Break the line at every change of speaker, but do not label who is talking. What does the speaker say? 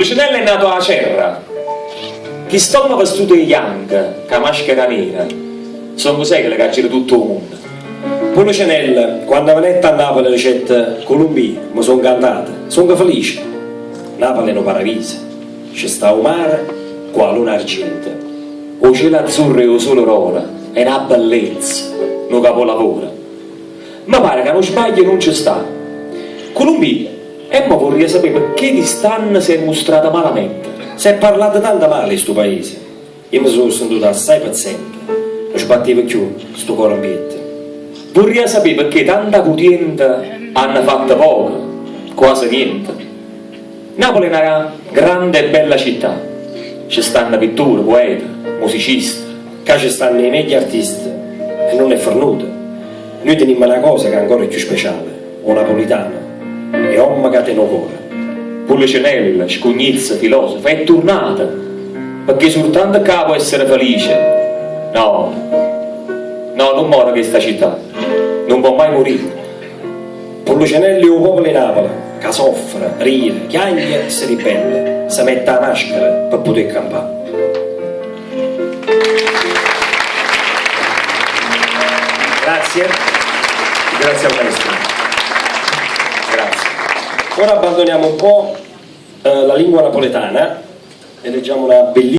Pullecenella è nato a Acerra. Chist'ommo vestuto 'e janco, cu 'a maschera nera, songo secole ca gira tutto 'o munno.
Pullecenella, quanno venette a Napule dicette, Culumbì, me so' 'ncantato, songo felice. Napule è nu paraviso, ce sta 'o mare cu 'a luna 'argiento.
'O cielo azzurro e 'o sole d'oro, è na bellezza, nu capolavoro. Me pare ca nu sbaglio nun ce sta. Culumbì, e mo vurria sapé pecché chist'anno s'è mustrata malamente.
S'è parlato tanto male 'e stu paese, io me so' sentuto assai pezzente, nun sbatteva cchiù stu core 'mpietto.
Vurria sapé pecché tanta putiente hanno fatto poco, quase niente. Napule è na grande e bella città, ce stanno pitture, poete, musiciste.
Ccà ce stanno 'e meglie artiste e nun è fernuta. Nuje tenimmo na cosa ca è ancora cchiù speciale, 'o napulitano è ommo ca tene 'o core.
Pullecenella, scugnizzo, filosofo, è turnato, pecché surtanto ccà po' essere felice. No, no, nun more chesta città, nun po' mai murì.
Pullecenella è 'o popolo 'e Napule ca soffre, rire, chiagne e se ribella, se mette 'a maschera pe putè campà. Grazie.
Grazie al maestro. Grazie.
Ora abbandoniamo un po' la lingua napoletana e leggiamo una bellissima.